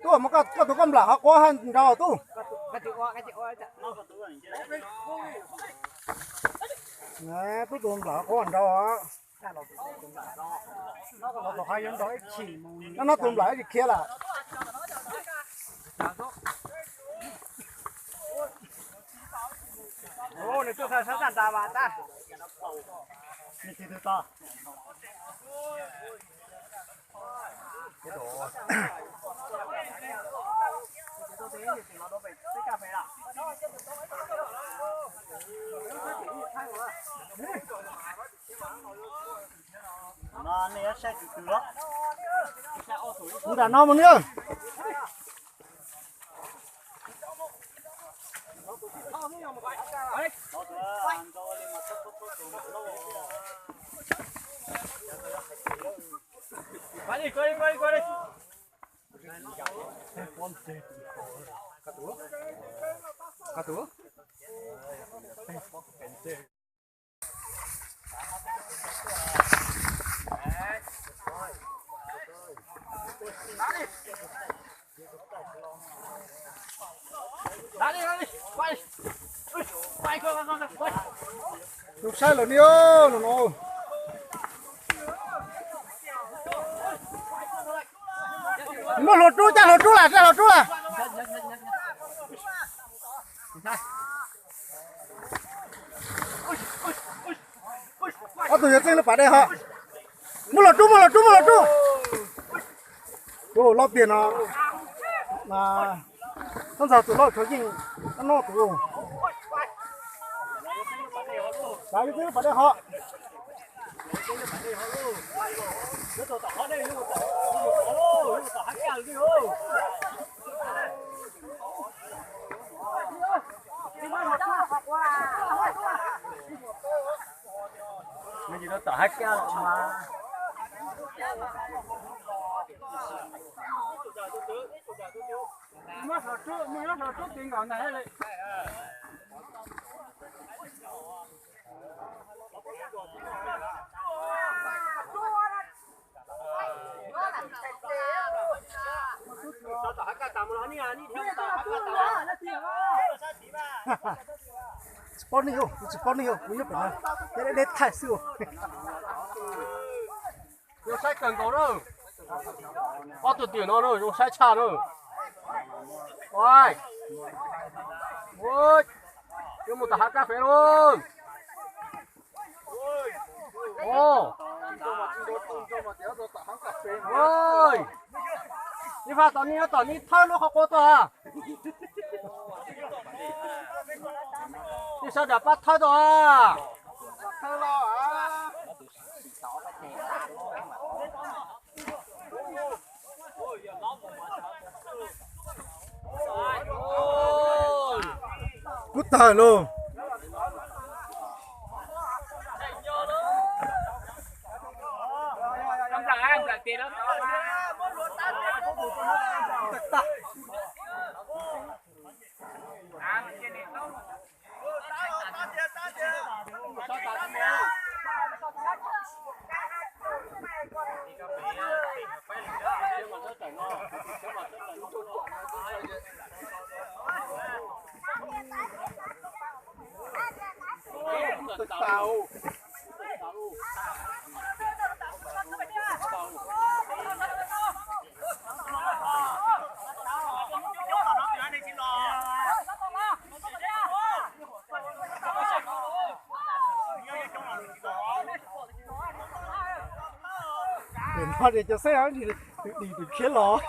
Tub, koj tus koj nplam qhov quav nraud tub. Tub tus nplam qhov quav nraud. No no tus nplam tsis khiav lawm. Mus nram no mus niam. Zoo saib lawm niam, no no. Muab hluas rub, caj hluas rub lawm, caj hluas rub lawm. Ob tug yuav txeeb lub pas dej ho. Muab hluas rub, muab hluas rub, muab hluas rub. Tus loj tiag no, tab ntxog tus loj tshov yeej, no tus. Xav yuav txeeb lub pas dej ho. Tsis paub neeg, kuv tsis paub neeg, kuv nyob pem no, nyob deb deb thaij xwb. Zoo saib kawg nkaus na. Ob tug twm no na zoo saib tshaj na. Yuav mus tom hav kas fes lauj. Ib faj tom nej, tom nej thawb lub qhov quav tuaj. Nej sawv daws pab thawb tuaj. Kub tawg lauj. Tus no ces cov xeeb dim tus khiav los.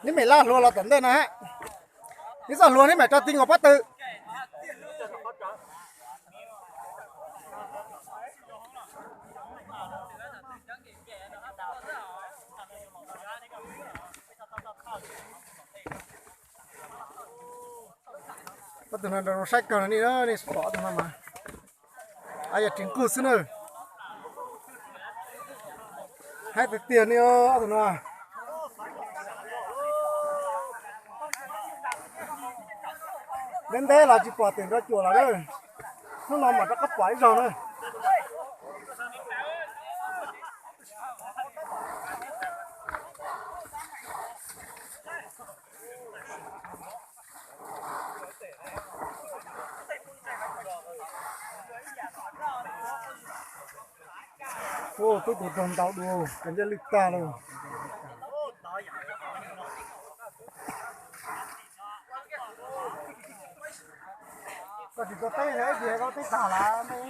Neb mam laj hluas los tom ntej no hab. Ib txoj hluas neb mam rau ti nkaus pob tw. Ob tug no nrau saib kawg no nej, nej pom ob tug no mas, a yog tsis nquj xwb na. Haib tiag tiag nej ob tug no. Ntev ntev los tsis pom tim nrov cuam los na. Hnub no mam rov qab pom ib zaug na. Ua tub tus raug ntau dua, cov ncej lwj tag lawm. Koj tsis tau teb, ib ntsis koj teb tag lawm ne.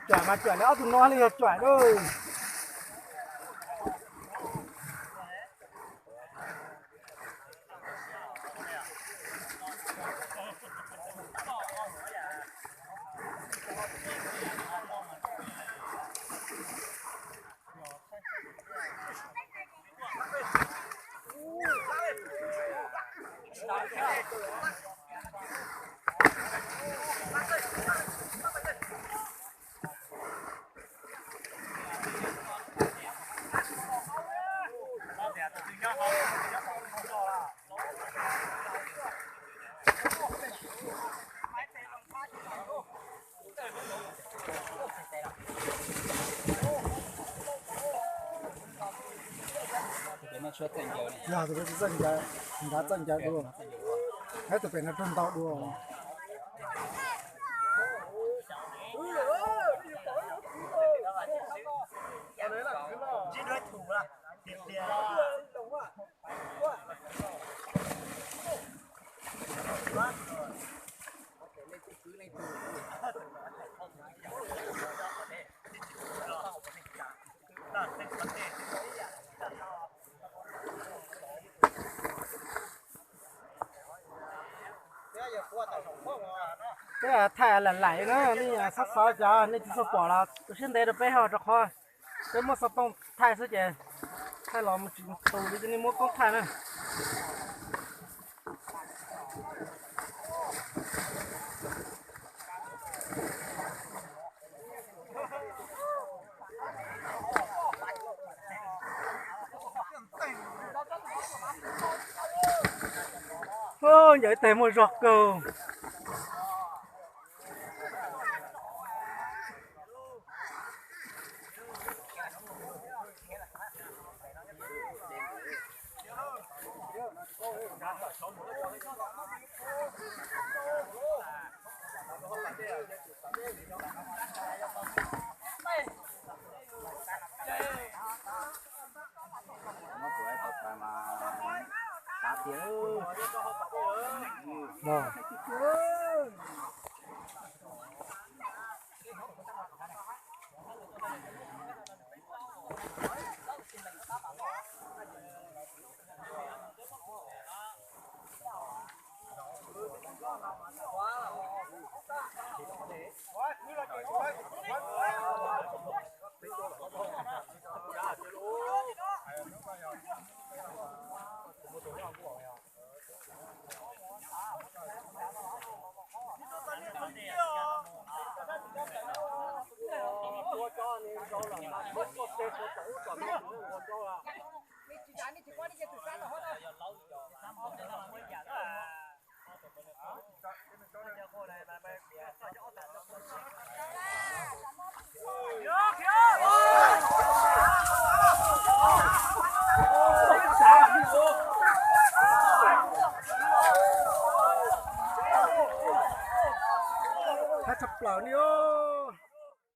Cuam mas cuam li ob tug no li yog cuam lauj. Yog tus txawj ncaws, ncaws txawj ncaws dua, neb tus pem no raug ntau dua. Peb thaij lam laim na, nej xav xav cas nej tsis txhob pom los ua siab ntev rau peb ho rau qhov peb muab xov tooj thaij xwb ces thaij los mus tsis tus li nej muab koob thaij na. Ncov ib teg muaj zog kawg.